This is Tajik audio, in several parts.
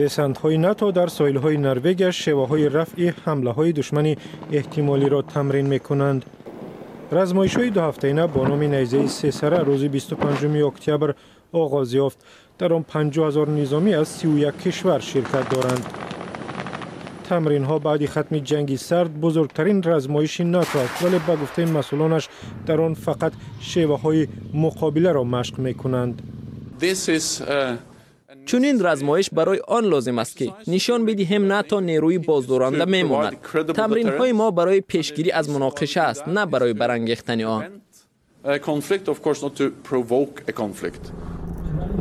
Десантҳои НАТО дар соҳилҳои Норвегия шеваҳои рафъи ҳамлаҳои душмани эҳтимолиро тамрин мекунанд. Размоишҳои дуҳафтаина бо номи Найзаи сесара рӯзи 25 октябр оғоз ёфт. Дар он 50 000 низомӣ аз 31 кишвар ширкат доранд. Тамринҳо баъди хатми ҷанги сард бузургтарин размоиши НАТО аст, вале ба гуфтаи масъулонаш дар он фақат шеваҳои муқобиларо машқ мекунанд. Чунин размоиш барои он лозим аст, ки нишон бидиҳем, НАТО нерӯи боздоранда мемонад. Тамринҳои мо барои пешгирӣ аз муноқиша аст, на барои барангехтани он.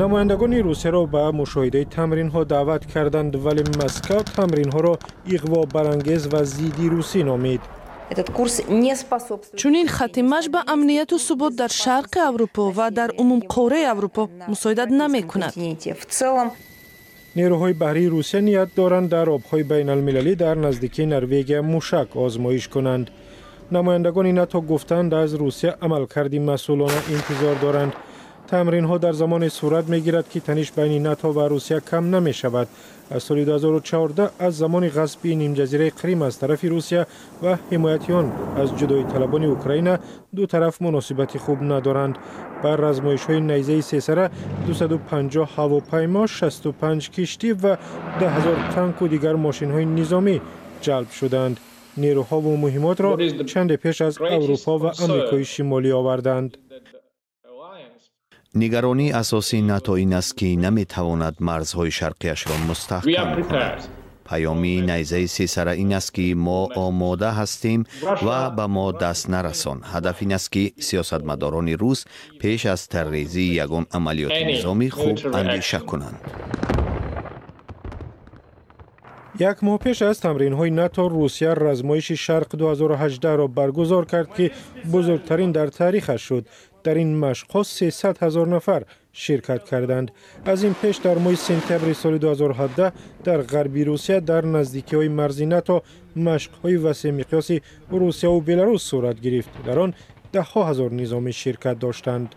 Намояндагони Русияро ба мушоҳидаи тамринҳо даъват карданд, вале Москав тамринҳоро иғвобарангез ва зидди русӣ номид. Чунин хатти машқ ба амнияту субот дар Шарқи Аврупо ва дар умум қораи Аврупо мусоидат намекунад. Нерӯҳои баҳрии Русия ният доранд дар обҳои байналмилалӣ дар наздикии Норвегия мушак озмоиш кунанд. Намояндагони НАТО гуфтанд, аз Русия амалкарди масъулона интизор доранд. Тамринҳо дар замоне сурат мегирад, ки таниш байни НАТО ва Русия кам намешавад. Аз соли 2014, аз замони ғасби нимҷазираи Қрим аз тарафи Русия ва ҳимояти он аз ҷудоиталабони Украина, ду тараф муносибати хуб надоранд. Бар размоишҳои Найзаи сесара 250 ҳавопаймо, 65 киштӣ ва 10 000 танку дигар мошинҳои низомӣ ҷалб шуданд. Нерӯҳову муҳимотро чанде пеш аз Аврупо ва Амрикои Шимолӣ оварданд. Нигаронии асосии НАТО ин аст, ки наметавонад марзҳои шарқияшро мустаҳкам кунад. Паёми Найзаи сесара ин аст, ки мо омода ҳастем ва ба мо даст нарасон. Ҳадаф ин аст, ки сиёсатмадорони рус пеш аз таррезии ягон амалиёти низомӣ хуб андеша кунанд. Як моҳ пеш аз тамринҳои НАТО Русия размоиши Шарқ 2018-ро баргузор кард, ки бузургтарин дар таърихаш шуд. Дар ин машқҳо 300 ҳазор нафар ширкат карданд. Аз ин пеш дар моҳи сентябри соли 2017 дар ғарби Русия, дар наздикиҳои марзи НАТО, машқҳои васеъмиқёси Русияву Беларус сурат гирифт. Дар он даҳҳо ҳазор низомӣ ширкат доштанд.